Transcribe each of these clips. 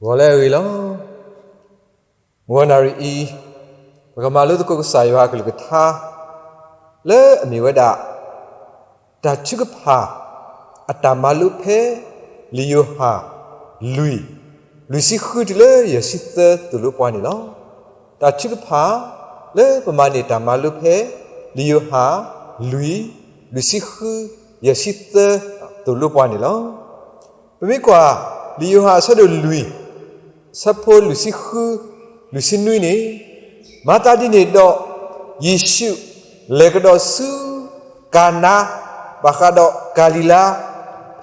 ဂီၤလၢအဂ့ၤလီၤ. မုၢ်ဂီၤနၣ်ရံၣ်အံၤ, ပကမၤလိသကိးကစၢ်ယွၤအကလုၢ်ကထါ လၢအမ့ၢ်ဝဲဒၣ် တၢ်ထုကဖၣ် အတၢ်မၤလိဖဲ လံာ်ယိၤဟၣ် လွံၢ်, လွံၢ်ဆံဃုတုၤလၢယဲၢ်ဆံသၢသိၣ်လိပှၤန့ၣ်လီၤ. တၢ်ထုကဖၣ် လၢပမၤန့ၢ်တၢ်မၤလိဖဲ လံာ်ယိၤဟၣ် လွံၢ်, လွံၢ်ဆံဃု, ယဲၢ်ဆံသၢ သိၣ်လိပှၤန့ၣ်လီၤ. ပမ့ၢ်ကွၢ် လံာ်ယိၤဟၣ်အဆၢဒိၣ်လွံၢ်, အဆၢဖိလွံၢ်ဆံဃု, လွံၢ်ဆံနွံန့ၣ်, မၤသးဒ်န့ၣ်ဒီး ယ့ၣ်ၡူး လဲၤကဒီးဆူ ကၤနါ ဘၣ်ဃးဒီးကၤလံၤလါ,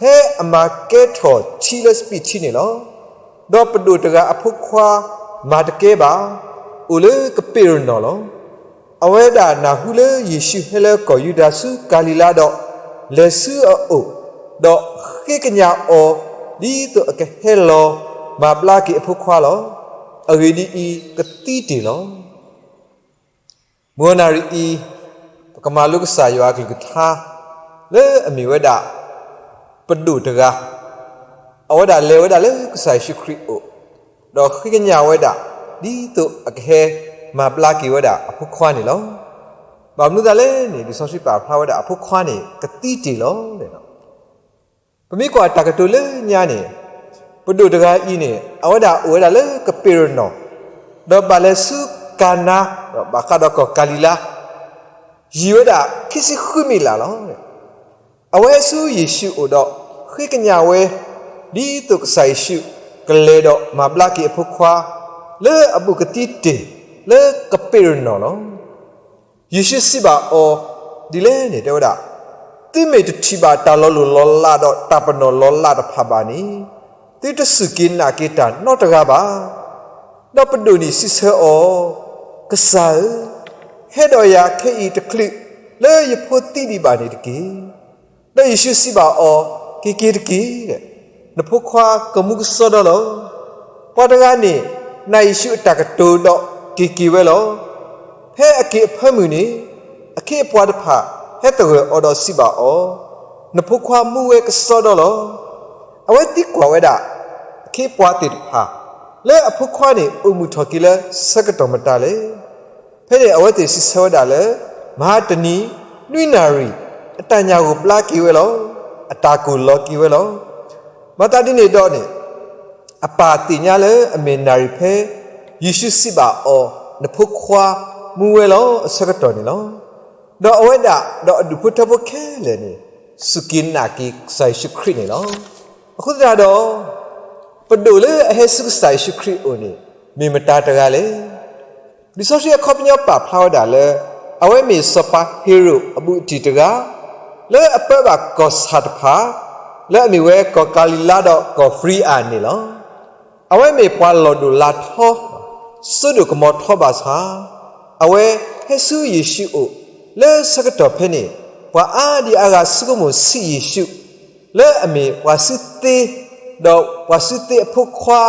ဖဲအမၤကဲထီၣ်ထံလၢစပံးထံန့ၣ်လီၤ. ဒီးပဒိၣ်တဂၤအဖိခွါ မၤတကဲဘၣ်, အိၣ်လၢကပ့းရနီၣ်လီၤ. အဝဲဒၣ်နၢ်ဟူလၢယ့ၣ်ၡူးဟဲလၢကီၢ်ယူဒၤဆူကၤလံၤလါဒီး လဲၤဆူအအိၣ်, ဒီးဃ့ကညးအီၤ ဒ်သိးအကဟဲလီၤမၤဘျါက့ၤအဖိခွါလီၤ. အဂ့ၢ်ဒ်အံၤ, ကသံတ့ၢ်လီၤ. မုၢ်ဂီၤနၣ်ရံၣ်အံၤ, ပကမၤလိကစၢ်ယွၤအကလုၢ်ကထါ လၢအမ့ၢ်ဝဲဒၣ် ပဒိၣ်တဂၤ, အဝဲဒၣ်လဲၤဝဲဒၣ်လၢကစၢ်ယ့ၣ်ၡူးခရံာ်အအိၣ်, ဒီးဃ့ကညးဝဲဒၣ် ဒ်သိးအကဟဲမၤဘျါက့ၤဝဲဒၣ်အဖိခွါန့ၣ်လီၤ. ဘၣ်မနုၤသးလဲၣ်န့ၣ်, လံာ်စီဆှံပာ်ဖျါဝဲဒၣ်အဖိခွါန့ၣ် ကသံတ့ၢ်လီၤ. ပမ့ၢ်ကွၢ်တၢ်ကတိၤလၢညါန့ၣ်, ပဒိၣ်တဂၤအံၤန့ၣ် အဝဲဒၣ်အိၣ်ဝဲဒၣ်လၢကပ့းရနီၣ်, ဒီးဘၣ်လဲၤဆူကၤနါ, ဒီးဘၣ်ဃးဒီးကီၢ်ကၤလံၤလါ, ယံာ်ဝဲဒၣ်ခံဆံဃုမံးလးလီၤ. အဝဲဆူယ့ၣ်ၡူးအိၣ်ဒီး ဃ့ကညးဝဲ ဒ်သိးကစၢ်ယ့ၣ်ၡူးကလဲၤဒီးမၤဘျါက့ၤအဖိခွါ လၢအဘူးကသံတ့ၢ်လၢကပ့းရနီၣ်လီၤ. ယ့ၣ်ၡူးစံးဘၣ်အီၤဒ်လဲၣ်န့ၣ် တဲဝဲဒၣ်, သုမ့ၢ်တထံၣ်ဘၣ်တၢ်လီၤလိၢ်လီၤလးဒီးတၢ်ပနီၣ်လီၤလးတဖၣ်ဘၣ်န့ၣ်, သုတစူၢ်က့ၤနာ်က့ၤတၢ်နီတဂၤဘၣ်. ဒီးပဒိၣ်န့ၣ်စံးဆၢအီၤ, ကစၢ်ဧၢ, ဟဲဒီးယၤခဲအံၤတချုးလၢယဖိသံဒံးဘၣ်န့ၣ်တက့ၢ်. ဒီးယ့ၣ်ၡူးစံးဘၣ်အီၤ, က့ၤက့ၤတက့ၢ်, နဖိခွါကမူကစီဒီလီၤ. ပှၤတဂၤန့ၣ် နာ်ယ့ၣ်ၡူးအတၢ်ကတိၤဒီးက့ၤက့ၤဝဲလီၤ. ဖဲအက့ၤအဖၢမုၢ်န့ၣ်, အခ့အပှၤတဖၣ်ဟဲသဂၢၢ်အီၤဒီးစံးဘၣ်အီၤ, နဖိခွါမူဝဲကစီဒီလီၤ. အဝဲသံကွၢ်ဝဲဒၣ် အခ့အပှၤသ့ၣ်တဖၣ်, လၢအဖိခွါန့ၣ်အိၣ်မုာ်ထီၣ်က့ၤလၢဆၢကတီၢ်မတၤလဲၣ်. ဖဲန့ၣ်အဝဲသ့ၣ်စံးဆၢဝဲဒၣ်လၢ, မဟါတနံၤ, နွံနၣ်ရံၣ်, အတၢ်ညၣ်ဂိၢ်ဘျါက့ၤဝဲလီၤ. အတၢ်ကိၢ်လီၤက့ၤဝဲလီၤ. မၤသးဒ်န့ၣ်ဒီးန့ၣ်, အပၢ်သ့ၣ်ညါလၢအမ့ၢ်နၣ်ရံၣ်ဖဲ ယ့ၣ်ၡူးစံးဘၣ်အီၤ, နဖိခွါမူဝဲလီၤအဆၢကတီၢ်န့ၣ်လီၤ. ဒီးအဝဲဒၣ်ဒီးအဒူၣ်ဖိထၢဖိခဲလၢာ်န့ၣ် စူၢ်က့ၤနာ်က့ၤကစၢ်ယ့ၣ်ၡူးခရံာ်န့ၣ်လီၤ. အဃိသတးဒီး ပဒိၣ်လၢအဟဲဆူကစၢ်ယ့ၣ်ၡူးခရံာ်အအိၣ်န့ၣ် မ့ၢ်မတၤတဂၤလဲၣ်. လံာ်စီဆှံအခီပညီပာ်ဖျါဝဲဒၣ်လၢ အဝဲမ့ၢ်စီၤပၤဟ့ၤရိာ်အဘူးအတံၢ်တဂၤ, လၢအပၢဘၣ်ကီၢ်ဆၣ်တဖၣ်, လၢအမ့ၢ်ဝဲကီၢ်ကၤလံၤလါဒီးကီၢ်ပရံအၤန့ၣ်လီၤ. အဝဲမ့ၢ်ပှၤလီၢ်ဒိၣ်လၤထီ, စိဒိၣ်ကမီၤထီဘၣ်ဆၣ်, အဝဲဟဲဆူယ့ၣ်ၡူးအိၣ်, လၢဆၢကတီၢ်ဖဲန့ၣ် ပှၤအါဒံအါဂၤဆိကမိၣ်ဆံးယ့ၣ်ၡူး, လၢအမ့ၢ်ပှၤစုသ့, ဒီးပှၤစုသ့အဖိခွါ,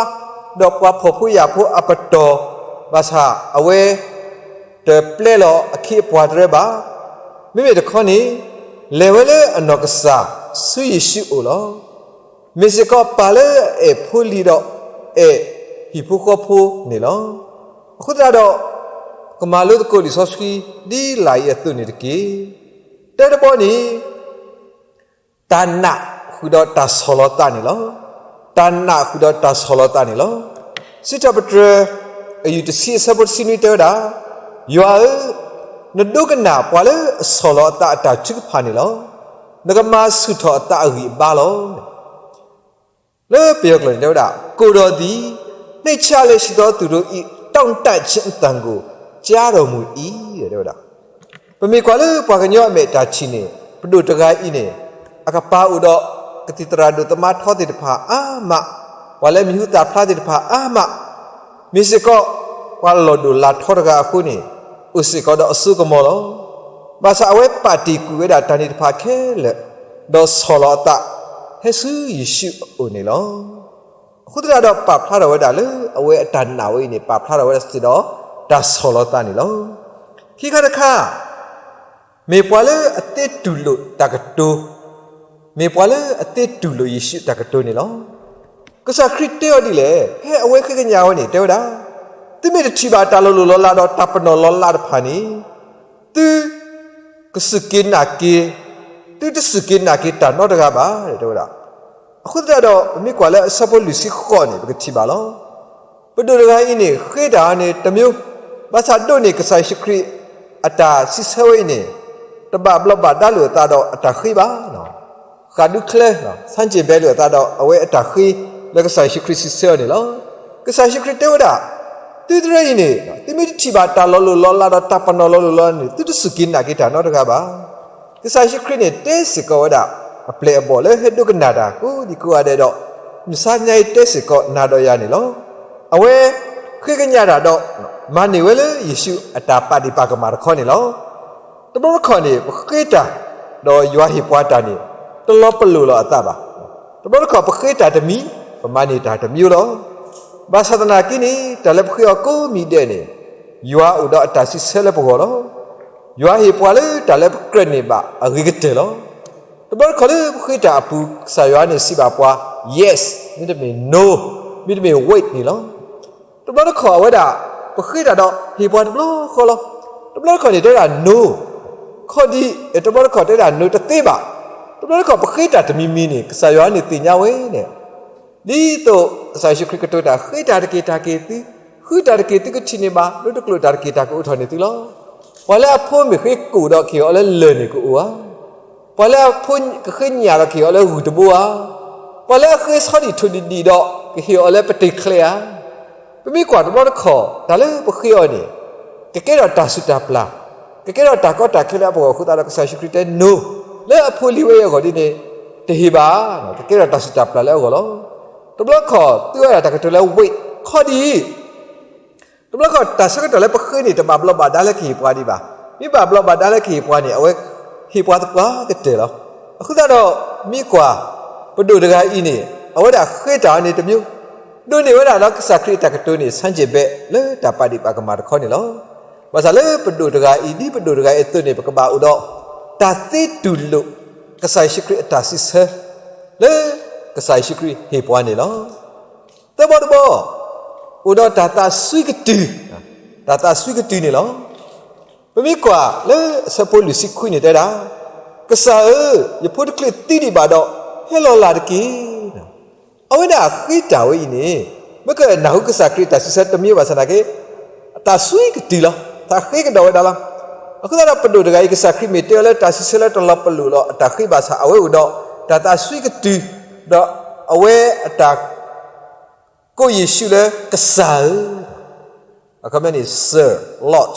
ဒီးပှၤဖှီၣ်ဖိယာ်ဖိအပတီၢ်, ဘၣ်ဆၣ်အဝဲ တပျဲလီၤအခ့အပှၤတရၢဘၣ်. မ့မ့ၢ်တခီန့ၣ်, လဲၤဝဲလၢအနီၢ်ကစၢ်ဆူယ့ၣ်ၡူးအိၣ်လီၤ. မ့ၢ်စ့ၢ်ကီးပၢ်လၢအအဲၣ်ဖိလံၤဒီးအဲၣ်ဟံၣ်ဖိဃီဖိန့ၣ်လီၤ. အဃိသတးဒီး ကမၤလိသကိးလံာ်စီဆှံဒ်လာ်အံၤအသိးန့ၣ်တက့ၢ်. တၢတဘီန့ၣ် တၢ်နာ်ဃုာ်ဒီးတၢ်ဆီၣ်လီၤသးန့ၣ်လီၤ. တၢ်နာ်ဃုာ်ဒီးတၢ်ဆီၣ်လီၤသးန့ၣ်လီၤ. စံးထီၣ်ပတြၢၤ အယူၢ်တဆံအဆၢဖိတဆံနွံတဲဝဲဒၣ်, ယွၤဧၢ, နဒိကနၣ်ပှၤလၢအဆီၣ်လီၤအသးအတၢ်ထုကဖၣ်န့ၣ်လီၤ. နကမၤဆူၣ်ထီၣ်အသးအဂံၢ်အဘါလီၤ. လၢပယီၤကျိာ်န့ၣ်တဲဝဲဒၣ်, ကိုယ်တော်သည် နှိမ့်ချလေ့ရှိသော သူတို့၏ တောင့်တခြင်းအသံကို ကြားတော်မူ၏, တဲဝဲဒၣ်. ပမ့ၢ်ကွၢ်လၢပှၤကညီအမဲာ်တၢ်ထံၣ်န့ၣ်, ပဒိၣ်တဂၤအံၤန့ၣ်, အကပၤအိၣ်ဒီးကသံၣ်သရၣ်ဒိၣ်သမါထီသ့ၣ်တဖၣ်အါမး, ပှၤလၢမံၤဟူသၣ်ဖျါသ့ၣ်တဖၣ်အါမး, မ့ၢ်စ့ၢ်ကီး ပှၤလီၢ်ဒိၣ်လၤထီတဂၤအဃိန့ၣ်, အိၣ်စ့ၢ်ကီးဒီးအစိကမီၤလီၤ. ဘၣ်ဆၣ်အဝဲပာ်တ့ၢ်ကွံာ်ဝဲဒၣ်တၢ်န့ၣ်တဖၣ်ခဲလၢာ်, ဒီးဆီၣ်လီၤအသး ဟဲဆူယ့ၣ်ၡူးအအိၣ်န့ၣ်လီၤ. အဃိသတးဒီးပာ်ဖျါထီၣ်ဝဲဒၣ်လၢ အဝဲအတၢ်နာ်ဝဲအံၤန့ၣ် ပာ်ဖျါထီၣ်ဝဲဒၣ်စ့ၢ်ကီးဒီး တၢ်ဆီၣ်လီၤသးန့ၣ်လီၤ. ခံခါတခါ, မ့ၢ်ပှၤလၢအသ့တူၢ်လိာ်တၢ်ကတိၤ, မ့ၢ်ပှၤလၢအသ့တူၢ်လိာ်ယ့ၣ်ၡူးတၢ်ကတိၤန့ၣ်လီၤ. ကစၢ်ခရံာ်တဲအီၤဒ်လဲၣ်, ဖဲအဝဲဃ့ကညးဝဲန့ၣ် တဲဝဲဒၣ်, သုမ့ၢ်တထံၣ်ဘၣ်တၢ်လီၤလိၢ်လီၤလးဒီးတၢ်ပနီၣ်လီၤလးတဖၣ်န့ၣ်, သုကစူၢ်က့ၤနာ်က့ၤ, သုတစူၢ်က့ၤနာ်က့ၤတၢ်နီတဂၤဘၣ် တဲဝဲဒၣ်. အဃိသတးဒီး ပမ့ၢ်ကွၢ်လၢအဆၢဖိလွံၢ်ဆံဃိးန့ၣ် ပကထံၣ်ဘၣ်လီၤ. ပဒိၣ်တဂၤအံၤန့ၣ် ဃ့တၢ်အီၤန့ၣ်တမျိုး, ဘၣ်ဆၣ်ဒိးန့ၢ်ကစၢ်ယ့ၣ်ၡူးခရံာ်အတၢ်စံးဆၢဝဲအံၤန့ၣ်, တဘၣ်ဘျီးဘၣ်ဒါလိာ်အသးဒီးအတၢ်ဃ့ဘၣ်. ဃၣ်ဒူချဲ, ဆန်းကျင်ဘက်လိာ်အသးဒီး အဝဲအတၢ်ဃ့လၢကစၢ်ယ့ၣ်ၡူးခရံာ်စံးဆၢအီၤန့ၣ်လီၤ. ကစၢ်ယ့ၣ်ၡူးခရံာ်တဲဝဲဒၣ်, သုတရၢအံၤန့ၣ်, သုမ့ၢ်တထံၣ်ဘၣ်တၢ်လီၤလိၢ်လီၤလးဒီးတၢ်ပနီၣ်လီၤလိၢ်လီၤလးန့ၣ် သုတစူၢ်က့ၤနာ်က့ၤတၢ်နီတဂၤဘၣ်. ကစၢ်ယ့ၣ်ၡူးခရံာ်န့ၣ် တဲစ့ၢ်ကီးဝဲဒၣ် အပျဲၢ်အဘီၣ်လၢဟဲဒိကနၣ်တၢ်ကိးဒံကိးဂၤဒဲးဒီး, မုၢ်ဆါညါအံၤတဲစ့ၢ်ကီးနၤဒီးယၤန့ၣ်လီၤ. အဝဲဃ့ကညးတၢ်ဒီး မၤန့ၢ်ဝဲလၢယ့ၣ်ၡူးအတၢ်ပာ်ဒ့ၣ်ပာ်ကမၣ်တခီန့ၣ်လီၤ. တဘျီတခီၣ်န့ၣ် ပဃ့တၢ်, ဒီးယွၤဟ့ၣ်ပှၤတၢ်န့ၣ် တလီၤပလိာ်လီၤအသးဘၣ်. တဘျီတခီၣ်ပဃ့တၢ်တမံၤ, ပမၤန့ၢ်တၢ်တမံၤလီၤ. ဘၣ်ဆၣ်သနာ်က့န့ၣ် တၢ်လၢပဃ့အီၤကိးမံၤဒဲးန့ၣ်, ယွၤအိၣ်ဒီးအတၢ်စံးဆၢလၢပဂီၢ်လီၤ. ယွၤဟ့ၣ်ပှၤလၢတၢ်လၢပကြၢးန့ၢ်ဘၣ်အဂ့ၤကတၢၢ်လီၤ. တဘျီတခီၣ်လၢပဃ့တၢ်အပူၤ ကစၢ်ယွၤန့ၣ်စံးဘၣ်ပှၤ yes, မ့တမ့ၢ် no, မ့တမ့ၢ် wait န့ၣ်လီၤ. တဘျီတခီၣ်အဝဲဒၣ် ပဃ့တၢ်ဒီးဟ့ၣ်ပှၤတဘျီဃီလီၤ. တဘျီတခီၣ်န့ၣ်တဲဝဲဒၣ် no, ခီဒံး, တဘျီတခီၣ်တဲဝဲဒၣ် no တသ့ဘၣ်. တဘျီတခီၣ်ပဃ့တၢ်တမံၤမံၤန့ၣ် ကစၢ်ယွၤန့ၣ်သ့ၣ်ညါဝဲန့ၣ်, ဒ်သိးကစၢ်ယ့ၣ်ၡူးခရံာ်ကတိၤတၢ် ဃ့တၢ်တက့ၢ်တၢ်က့ၢ်သု, ဃုတၢ်တက့ၢ်သုကထံၣ်န့ၢ်ဘၣ်, ဒိတကျိာ်တၢ်တက့ၢ်တၢ်ကအိၣ်ထီၣ်န့ၢ်သုလီၤ. ပှၤလၢအဖိမ့ၢ်ဃ့ကိာ်ဒီးကဟ့ၣ်အီၤလၢလၢၢ်န့ၣ်ကအိၣ်ဧါ. ပှၤလၢအဖိကဃ့ညၣ်ဒီးကဟ့ၣ်အီၤလၢဂုၢ်တဘိဧါ. ပှၤလၢအဃ့ဆီဒံၣ်ထိၣ်ဒံၣ်ဒံၣ်ဒီးကဟ့ၣ်အီၤလၢပတ့ၢ်ချဲဧါ. ပမ့ၢ်ကွၢ်တဘျီတခီၣ် တၢ်လၢပဃ့အီၤန့ၣ် ကကဲထီၣ်တၢ်ဆူၣ်တၢ်ပျၢ်, ကကဲထီၣ်တၢ်ကီတၢ်ခဲလၢအပဂီၢ်အဃိသတးဒီး ကစၢ်ယ့ၣ်ၡူးခရံာ်တဲ no, လၢအဖိလံၤဝဲအံၤအဂီၢ်ဒ်န့ၣ် တဟ့ၣ်ဘၣ်, ကကဲထီၣ်တၢ်ဆူၣ်တၢ်ပျၢ်လၢအဂီၢ်လီၤ. တဘျီတခီၣ် သုဝဲဒၣ်တၢ်ကတိၤလၢ wait ခီဒံး, တဘျီတခီၣ် တၢ်ဆၢကတီၢ်လၢပဃ့န့ၣ် တဘၣ်ဘျီးဘၣ်ဒါလၢကဟ့ၣ်ပှၤဒံးဘၣ်. မ့ၢ်ဘၣ်ဘျီးဘၣ်ဒါလၢကဟ့ၣ်ပှၤန့ၣ် အဝဲဟ့ၣ်ပှၤသပှၢ်ကတၢၢ်လီၤ. အဃိသတးဒီး မ့ၢ်ကွၢ် ပဒိၣ်တဂၤအံၤန့ၣ် အဝဲဒၣ်ဃ့တၢ်အီၤန့ၣ်တမျိုး, ဒိးန့ၢ်ဝဲဒၣ်ဒီးကစၢ်ခရံာ်အတၢ်ကတိၤန့ၣ် ဆန်းကျင်ဘက် လၢတၢ်ပာ်ဒ့ၣ်ပာ်ကမၣ်တခီန့ၣ်လီၤ. ဘၣ်ဆၣ်လၢပဒိၣ်တဂၤအံၤ ဒ်ပဒိၣ်တဂၤအသိးန့ၣ် ပကဘၣ်အိၣ်ဒီး တၢ်သ့တူၢ်လိာ် ကစၢ်ယ့ၣ်ၡူးခရံာ်အတၢ်စံးဆၢ လၢကစၢ်ယ့ၣ်ၡူးခရံာ်ဟ့ၣ်ပှၤန့ၣ်လီၤ. သၢဘီတဘီ, အိၣ်ဒီးတၢ်သးစွံကတုၤ, တၢ်သးစွံကတုၤန့ၣ်လီၤ. ပမ့ၢ်ကွၢ်လၢအဆၢဖိလွံၢ်ဆံခွံန့ၣ်တဲဒၣ်, ကစၢ်ဧၢ, ယဖိတချုးသံဒံးဘၣ်ဒီး ဟဲလီၤလၢ်တက့ၢ်. အဝဲဒၣ်ဃ့တၢ်ဝဲအံၤန့ၣ် မ့ၢ်ကနၢ်ဟူကစၢ်ခရံာ်တၢ်စံးဆၢတမံၤဘၣ်ဆၣ်သနာ်က့ အသးစွံကတုၤလီၤ. သးဃ့ကဒီးဝဲဒၣ်လီၤ. အဃိသတးဒီး ပဒိၣ်တဂၤအံၤ ကစၢ်ခရံာ်မ့ၢ်တဲအီၤလၢတၢ်စံးဆၢလၢတလီၤပလိာ်လီၤအတၢ်ဃ့ဘၣ်ဆၣ် အဝဲအိၣ်ဒီးတၢ်သးစွံကတုၤ, ဒီးအဝဲအတၢ် ကိးယ့ၣ်ၡူးလၢကစၢ်ဧၢ, အခီပညီန့ၣ် Sir, Lord,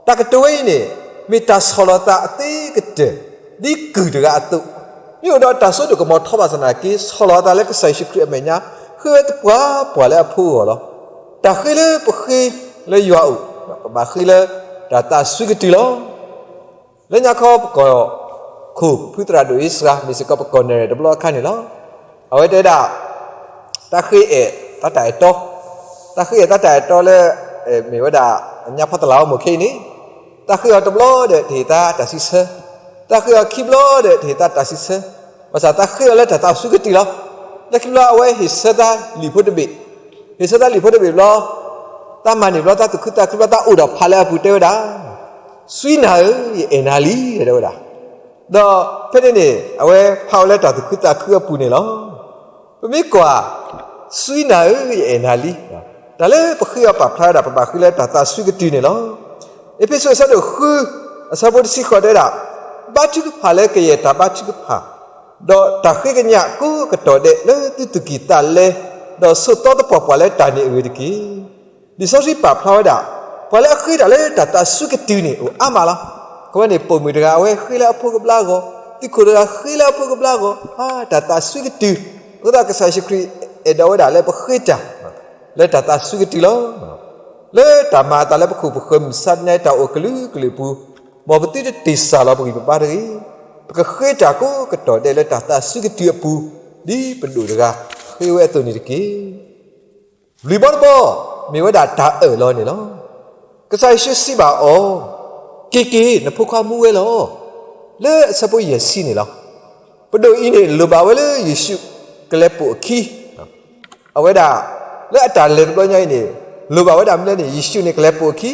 တၢ်ကတိၤဝဲအံၤန့ၣ် မ့ၢ်တၢ်ဆီၣ်လီၤသးအသ့ကတၢၢ် ဒ်ကုၢ်တဂၤအသိး, မ့ၢ်အိၣ်ဒီးတၢ်စိဒိၣ်ကမီၤထီဘၣ်ဆၣ်သနာ်က့ ဆီၣ်လီၤအသးလၢကစၢ်ယ့ၣ်ၡူးခရံာ်အမဲာ်ညါ ဃ့ဝဲသပှၢ်ပှၢ်လၢအဖိအဂီၢ်လီၤ. တၢ်ဃ့လၢပဃ့လၢယွၤအိၣ် ပဘၣ်ဃ့လၢတၢ်သးစွံကတုၤလီၤ. လၢညါခီပကီၢ်ခိၣ်ဖုသရၣ်ဒိၣ်အ့စြၤ မ့ၢ်စ့ၢ်ကီးပကီၢ်နဲၣ်တဘျီအခါန့ၣ်လီၤ. အဝဲတဲဒၣ် တၢ်ဃ့အဲၣ်သးတၢ်အဲၣ်တီ, တၢ်ဃ့အဲၣ်သးတၢ်အဲၣ်တီလၢ မ့ၢ်ဝဲဒၣ် ညါဖီတလးအီမိၢ်ခဲအံၤန့ၣ်, တၢ်ဃ့အီၤတဘျီဒီးတဟ့ၣ်သးတၢ်စံးဆၢ, တၢ်ဃ့အီၤခံဘျီဒီးတဟ့ၣ်သးတၢ်စံးဆၢ, ဘၣ်ဆၣ်တၢ်ဃ့အီၤလၢတၢ်သးစွံကတုၤလီၤ. လၢခံဘျီအဝဲဟ့ၣ်ဆၢသးလံာ်ဖိတဘ့ၣ်, ဟ့ၣ်ဆၢသးလံာ်ဖိတဘ့ၣ်ဘျီ, တၢ်မၤန့ၢ်ဘျီတၢ်သူၣ်ခုသးခုဘျီ တၢ်အိၣ်ဒီးဖးလၢအပူၤတဲဝဲဒၣ်, စွံနၤဧၢ, ယအဲၣ်နၤလံ တဲဝဲဒၣ်. ဒီးဖဲန့ၣ်န့ၣ် အဝဲဖးဝဲလၢတၢ်သူၣ်ခုသးခုအပူၤန့ၣ်လီၤ. ပမ့ၢ်ကွၢ် စွံနၤဧၢ, ယအဲၣ်နၤလံ, တၢ်လၢပဃ့အီၤပာ်ဖျါဝဲဒၣ် ပဘၣ်ဃ့လၢတၢ်သးစွံကတုၤန့ၣ်လီၤ. အ့းဖ့းစူးအဆၢဒိၣ်ဃု အဆၢဖိတဆံဃိးတဲဒၣ်, ဘါထုကဖၣ်လၢကယဲၢ်တၢ်ဘါထုကဖၣ်, ဒီးတၢ်ဃ့ကညးကိးကတီၢ်ဒဲးလၢသုသူၣ်ကံၢ်သးလဲ, ဒီးဆိးသီသပှၢ်ပှၢ်လၢတၢ်န့ၣ်အဂ့ၢ်တက့ၢ်. လံာ်စီဆှံပာ်ဖျါဝဲဒၣ်, ပှၤလၢအဃ့တၢ်လၢတၢ်သးစွံကတုၤန့ၣ် အိၣ်အါမးလီၤ. အဃိန့ၣ် ပိာ်မုၣ်တဂၤအဝဲဃ့လၢအဖိကဘျါအဂီၢ်, သုးခိၣ်တဂၤဃ့လၢအဖိကဘျါအဂီၢ်, တၢ်သးစွံကတုၤ, အဃိသတးကစၢ်ယ့ၣ်ၡူးခရံာ်အဲၣ်ဒိးဝဲဒၣ်လၢပဃ့တၢ် လၢတၢ်သးစွံကတုၤလီၤ. လၢတၢ်မၤအသးလၢပခိၣ်ပဃၢၤမုၢ်ဆါတနံၤတၢ်အိၣ်ကလုာ်ကလုာ်အပူၤ, မ်ပသုတတ့ၢ်စၢ်လီၤပဂံၢ်ပဘါတဂ့ၤ. ပကဃ့တၢ်ကိးကတီၢ်ဒဲးလၢတၢ်သးစွံကတုၤအပူၤ, ဒ်ပဒိၣ်တဂၤဃ့ဝဲအသိးန့ၣ်တက့ၢ်. လွံၢ်ဘီတဘီ, မ့ၢ်ဝဲဒၣ်တၢ်အၢၣ်လီၤန့ၣ်လီၤ. ကစၢ်ယ့ၣ်ၡူးစံးဘၣ်အီၤ, က့ၤက့ၤ နဖိခွါမူဝဲလီၤ. လၢအဆၢဖိယဲၢ်ဆံန့ၣ်လီၤ. ပဒိၣ်အံၤန့ၣ် လိၣ်ဘၣ်ဝဲလၢယ့ၣ်ၡူးကလဲၤပိာ်အခံ အဝဲဒၣ် လၢအတၢ်လဲၤတဘျီညါအံၤန့ၣ် လိၣ်ဘၣ်ဝဲဒၣ်မနုၤလဲၣ်န့ၣ် ယ့ၣ်ၡူးန့ၣ် ကလဲၤပိာ်အခံ,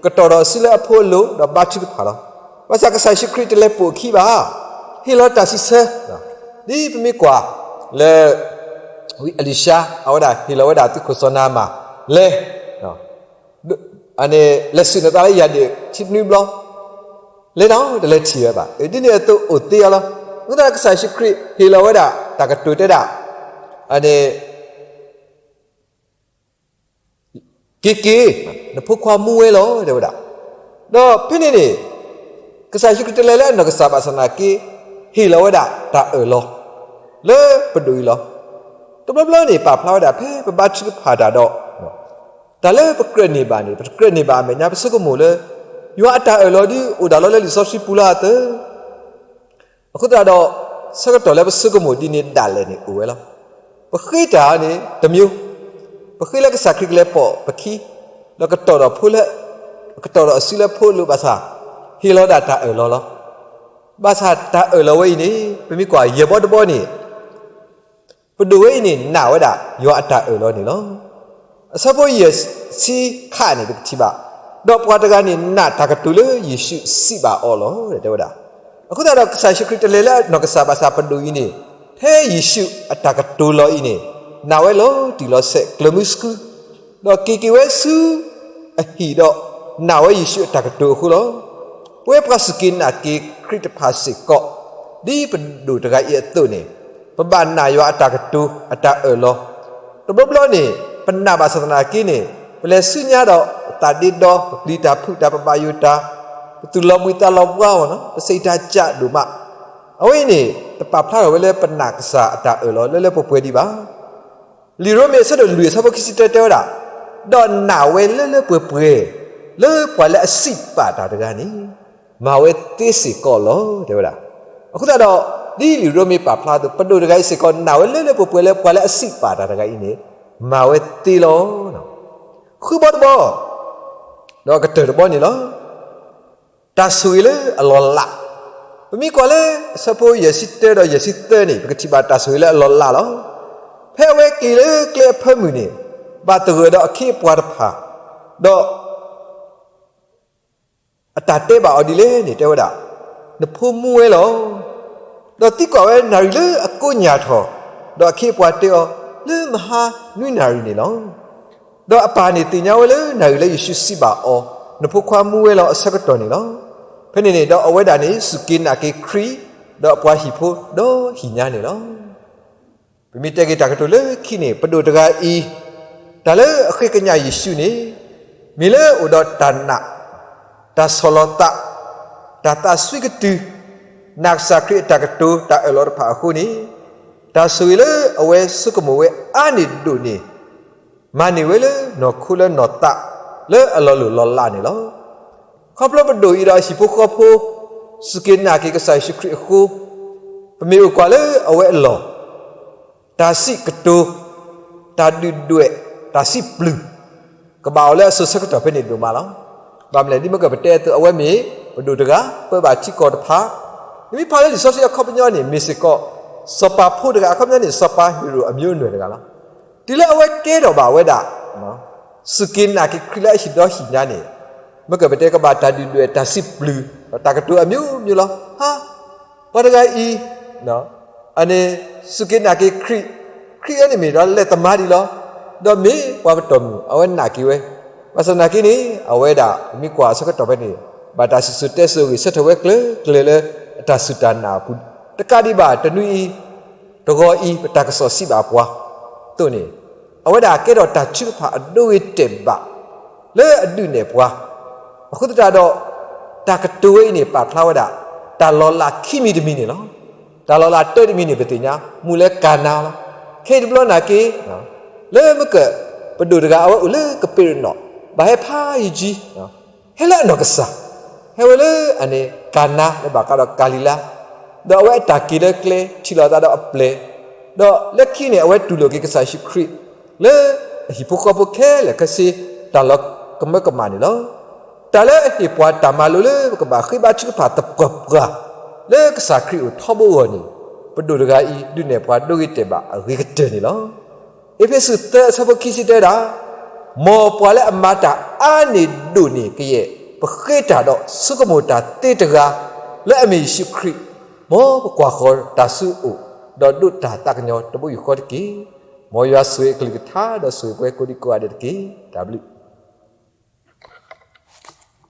ကတီၢ်ဒီးစုလၢအဖိအလိၤ ဒီးဘါထုကဖၣ်လီၤ. ဘၣ်ဆၣ်ကစၢ်ယ့ၣ်ၡူးခရံာ်တလဲၤပိာ်အခံဘၣ်. ဟ့ၣ်လီၤတၢ်စံးဆၢ, ဒ်ပမ့ၢ်ကွၢ်လၢ ဝံအ့လံၡါ အဝဲဒၣ်ဟ့ၣ်လီၤဝဲဒၣ်သုးခိၣ်စီၤနၤမၣ် လဲၤ လဲၤဆူၣ်န့ၢ်သးလၢယၢ်ဒ့ၣ် ခံနွံဘျီ, လဲၤနီၤ တလဲၤထံၣ်ဝဲဘၣ်. ဒ်န့ၣ်အသိးအိၣ်သ့အီၤလီၤ. အဃိသတးကစၢ်ယ့ၣ်ၡူးခရံာ်ဟ့ၣ်လီၤဝဲဒၣ်တၢ်ကတိၤတဲဒၣ်, န့ၣ် က့ၤက့ၤ, နဖိခွါမူဝဲလီၤ တဲဝဲဒၣ်. ဒီးဖဲန့ၣ်န့ၣ် ကစၢ်ယ့ၣ်ၡူးခရံာ်တလဲၤလၢအနီၢ်ကစၢ်ဘၣ်ဆၣ်သနာ်က့ ဟ့ၣ်လီၤဝဲဒၣ်တၢ်အၢၣ်လီၤ လၢပဒိၣ်အံၤလီၤ. တဘျီဘျီန့ၣ် ပာ်ဖျါဝဲဒၣ်ဖဲပဘါထုကဖၣ်တၢ်ဒီး တၢ်လၢပကြၢးန့ၢ်ဘၣ်န့ၣ် ပတကြၢးန့ၢ်ဘၣ်အမဲာ်ညါ ပဆိကမိၣ်လၢ ယွၤအတၢ်အၢၣ်လီၤဒ်အိၣ်ဒၣ်လီၤလၢလံာ်စီဆှံပူၤလီၤအသိး အဃိသတးဒီး ဆၢကတီၢ်လၢပဆိကမိၣ်ဒ်န့ၣ်ဒၣ်လဲာ်န့ၣ်အိၣ်ဝဲလီၤ. ပဃ့တၢ်န့ၣ်တမျိုး, ပဃ့လၢကစၢ်ခရံာ်ကလဲၤပိာ်ပခံ, ဒီးကတီၢ်ဒီးဖိလၢ, ကတီၢ်ဒီးအစုလၢဖိအလိၤဘၣ်ဆၣ်, ဟ့ၣ်လီၤဒၣ်တၢ်အၢၣ်လီၤလီၤ. ဘၣ်ဆၣ်တၢ်အၢၣ်လီၤဝဲအံၤန့ၣ် ပမ့ၢ်ကွၢ်ယဲၢ်ဘီတဘီန့ၣ် ပဒိၣ်ဝဲအံၤန့ၣ် နာ်ဝဲဒၣ်ယွၤအတၢ်အၢၣ်လီၤန့ၣ်လီၤ. အဆၢဖိယဲၢ်ဆံခါန့ၣ် ပကထံၣ်ဘၣ်, ဒီးပှၤတဂၤန့ၣ်နာ်တၢ်ကတိၤလၢယ့ၣ်ၡူးစံးဘၣ်အီၤလီၤ တဲဝဲဒၣ်. အဃိသတးဒီးကစၢ်ယ့ၣ်ၡူးခရံာ်တလဲၤလၢအနီၢ်ကစၢ်ဘၣ်ဆၣ် ပဒိၣ်အံၤန့ၣ် ဖဲယ့ၣ်ၡူးအတၢ်ကတိၤလီၤအံၤန့ၣ် နာ်ဝဲလီၤတံၢ်လီၤဆဲးကျၢၤမုဆှု ဒီးက့ၤက့ၤဝဲဆူအဟံၣ်ဒီး နာ်ဝဲယ့ၣ်ၡူးအတၢ်ကတိၤအဃိလီၤ. ပဝဲပှၤစူၢ်က့ၤနာ်က့ၤခရံာ်တဖၣ်စ့ၢ်ကီး ဒ်ပဒိၣ်တဂၤအံၤအသိးန့ၣ် ပဘၣ်နာ်ယွၤအတၢ်ကတိၤအတၢ်အၢၣ်လီၤ. တဘျီဘျီန့ၣ် ပနာ်ဘၣ်ဆၣ်သနာ်က့န့ၣ် ပလဲၤဆူညါဒီး ပသးဒ့ဒီ ပပျံၤတၢ်ဖုးတၢ် ပဘၣ်ယိၣ်တၢ်, ပသူၣ်လီၤဘှံးသးလီၤဘှါအီၤ, ပစံးတၢ်ကးဒိၣ်မး, အဝဲအံၤန့ၣ် တပာ်ဖျါထီၣ်ဝဲလၢပနာ်ကစၢ်အတၢ်အၢၣ်လီၤလၢလၢပှဲၤပှဲၤဒံးဘၣ်. လံာ်ရိမ့ၤအဆၢဒိၣ်လွံၢ်အဆၢဖိခံဆံတၢတဲဝဲဒၣ်, ဒီးနာ်ဝဲလၢလၢပှဲၤပှဲၤ လၢပှၤလၢအစံးပာ်တၢ်တဂၤန့ၣ် မၤဝဲသ့စ့ၢ်ကီးလီၤ တဲဝဲဒၣ်. အဃိသတးဒီး ဒ်လံာ်ရိမ့ၤပာ်ဖျါအသိး ပဒိၣ်တဂၤအံၤစ့ၢ်ကီး နာ်ဝဲလၢလၢပှဲၤပှဲၤလၢပှၤလၢအစံးပာ်တၢ်တဂၤအံၤန့ၣ် မၤဝဲသ့လီၤ. ဃုဘီတဘီ ဒီးကတၢၢ်တဘီန့ၣ်လီၤ. တၢ်ဆိၣ်ဂ့ၤလၢအလီၤလး, ပမ့ၢ်ကွၢ်လၢအဆၢဖိယဲၢ်ဆံတၢဒီးယဲၢ်ဆံသၢန့ၣ် ပကထံၣ်ဘၣ်တၢ်ဆိၣ်ဂ့ၤလၢအလီၤလးလီၤ. ဖဲအဝဲက့ၤလၢကျဲအဖၢမုၢ်န့ၣ် ဘၣ်သဂၢၢ်ဒီးအခ့အပှၤတဖၣ်, ဒီး အတၢ်တဲဘၣ်အီၤဒ်လဲၣ်န့ၣ် တဲဝဲဒၣ်, နဖိမူဝဲလီၤ. ဒီးသံကွၢ်ဝဲနၣ်ရံၣ်လၢအကိးညၣ်ထီၣ်, ဒီးအခ့အပှၤတဲအီၤ, လၢမဟါနွံနၣ်ရံၣ်န့ၣ်လီၤ. ဒီးအပၢ်န့ၣ်သ့ၣ်ညါဝဲလၢနၣ်ရံၣ်လၢယ့ၣ်ၡူးစံးဘၣ်အီၤ, နဖိခွါမူဝဲလီၤအဆၢကတီၢ်န့ၣ်လီၤ. ဖဲန့ၣ်န့ၣ်ဒီးအဝဲဒၣ်န့ၣ် စူၢ်က့ၤနာ်က့ၤခရံာ်, ဒီးအပှၤဟံၣ်ဖိဒီဟံၣ်ညါန့ၣ်လီၤ. ပမ့ၢ်တဲက့ၤတၢ်ကတိၤလၢခံန့ၣ် ပဒိၣ်တဂၤအံၤ, တၢ်လၢအဃ့ကညးယ့ၣ်ၡူးန့ၣ်, မ့ၢ်လၢအိၣ်ဒီးတၢ်နာ်, တၢ်ဆီၣ်လီၤသး, တၢ်သးစွံကတုၤ, နာ်ကစၢ်ခရံာ်အတၢ်ကတိၤတၢ်အၢၣ်လီၤတဖၣ်အဃိန့ၣ်, တၢ်ဆိၣ်ဂ့ၤလၢအဝဲဆိကမိၣ်ဝဲအါန့ၢ်ဒိၣ်န့ၣ် မၤန့ၢ်ဝဲလၢနီၢ်ခိလၢနီၢ်သး လၢအလီၤလိၢ်လီၤလးန့ၣ်လီၤ. ခီဖျိပဒိၣ်အံၤဒီးအဟံၣ်ဖိဃီဖိ စူၢ်က့ၤနာ်က့ၤကစၢ်ယ့ၣ်ၡူးခရံာ်အဃိ, ပမ့ၢ်အိၣ်ကွၢ်လၢအဝဲအလီၢ်, တၢ်စံးကတိၤ, တၢ်ဒုၣ်ဒွဲၣ်, တၢ်စံးပျုၢ်, ကဘၣ်အိၣ်လၢအစိၤဆၢကတီၢ်ဖဲန့ၣ်ဒိၣ်မးလီၤ. ဘၣ်မနုၤလဲၣ် ဒ်မ့ၢ်ကပတဲအသိး အဝဲမ့ၢ်ပဒိၣ်တဂၤ ပၢဘၣ်ထံကီၢ်တဖၣ်, နမ့ၢ်ဖးလၢလံာ်စီဆှံအခီပညီန့ၣ် မ့ၢ်စ့ၢ်ကီး စီၤပၤဖိတဂၤ အခီပညီန့ၣ် စီၤပၤဟ့ရိၣ်အမျိုးအနွယ်တဂၤလီၤ. တုၤလၢအဝဲကဲထီၣ်ဘၣ်ဝဲဒၣ် စူၢ်က့ၤနာ်က့ၤခရံာ်လၢအဟံၣ်ဒီဟံၣ်ညါန့ၣ်, မ့ၢ်ကပတဲကဘၣ်တၢ်ဒုၣ်ဒွဲၣ် တၢ်စံးပျုၢ်, ဒီးတၢ်ကတိၤအမျိုးမျိုးလီၤ. ဟါ, ပှၤတဂၤအံၤ အန့ၣ် စူၢ်က့ၤနာ်က့ၤခရံာ်, ခရံာ်အန့ၣ်မ့ၢ်ဒီးလဲၤသမါဒံးလီၤ. ဒီးမ့ၢ်ပှၤပတီၢ်မုၢ် အဝဲနာ်က့ၤဝဲ, ဘၣ်ဆၣ်သနာ်က့န့ၣ် အဝဲဒၣ် ပမ့ၢ်ကွၢ်အဆၢကတီၢ်ဖဲန့ၣ် ဘၣ်တၢ်စံၣ်စိၤတဲစိၤအဂ့ၢ် ဆၢထၢၣ်ဝဲကျၢၤကျၢၤလၢ အတၢ်စူၢ်တၢ်နာ်အပူၤ, တကးဒံးဘၣ် တနွံအံၤ တဂီၤအံၤ ပတၢ်ကစီၣ်စံးဘၣ်ပှၤအသိးန့ၣ်, အဝဲဒၣ်ကဲထီၣ်တၢ်ထုကဖၣ်အဒိဂ့ၤတဲာ်ဘၣ် လၢအဒုးနဲၣ်ပှၤ, အဃိသတးဒီး တၢ်ကတိၤဝဲအံၤန့ၣ် ပာ်ဖျါဝဲဒၣ် တၢ်လီၤလးခံမံၤတမံၤန့ၣ်လီၤ. တၢ်လီၤလးတၢတမံၤန့ၣ် ပသ့ၣ်ညါ မ့ၢ်လၢကၤနါလီၤ. ခဲအံၤတဘျီနာ်က့ လၢမ့ၢ်က ပဒိၣ်တဂၤ အဝဲအိၣ်လၢကပ့းရနီၣ်, ဘၣ်ဟဲဖးယံၤယံၤ ဟဲလၢအနီၢ်ကစၢ်, ဟဲဝဲလၢအန့ၣ် ကၤနါ လၢဘၣ်ဃးဒီးကၤလံၤလါ, ဒီးအဝဲအတၢ်က့ၤလၢကျဲ ထံၣ်လိာ်သးဒီးအပျဲၢ်, ဒီးလၢခံန့ၣ် အဝဲတူၢ်လိာ်က့ၤကစၢ်ယ့ၣ်ၡူးခရံာ် လၢအဟံၣ်ဖိဃီဖိခဲလၢာ်ခဲဆ့ တၢ်လီၤကမၢကမၣ်န့ၣ်လီၤ. တၢ်လၢအဟ့ၣ်ပှၤတၢ်မၤလိလၢပကဘၣ်ဃ့ဘါထုကဖၣ်သပှၢ်ပှၢ် လၢကစၢ်ခရံာ်အိၣ်ထီဘိအဂီၢ်န့ၣ်, ပဒိၣ်တဂၤအံၤ ဒုးနဲၣ်ပှၤဒိဂ့ၤတဲာ်ဘၣ်အဂ့ၤကတၢၢ်န့ၣ်လီၤ. အ့းဖ့းစူးသၢအဆၢဖိခံဆံတၢဝဲဒၣ်, မ်ပှၤလၢအမၤတၢ်အါန့ၢ်ဒိၣ်န့ၢ်ကယဲၢ် ပဃ့တၢ်ဒီးဆိကမိၣ်တၢ်သ့တဂၤ လၢအမ့ၢ်ယ့ၣ်ၡူးခရံာ်, မ်ပကွၢ်ဃီၤတၢ်ဆူအအိၣ်, ဒီးဒိးတၢ်သးကညီၤတဘိယူၢ်ဃီတက့ၢ်. မ်ယွၤဆိၣ်ဂ့ၤအကလုၢ်ကထါ ဒီးဆိၣ်ဂ့ၤပှၤကိးဒံကိးဂၤဒဲးတက့ၢ်. တၢ်ဘျုး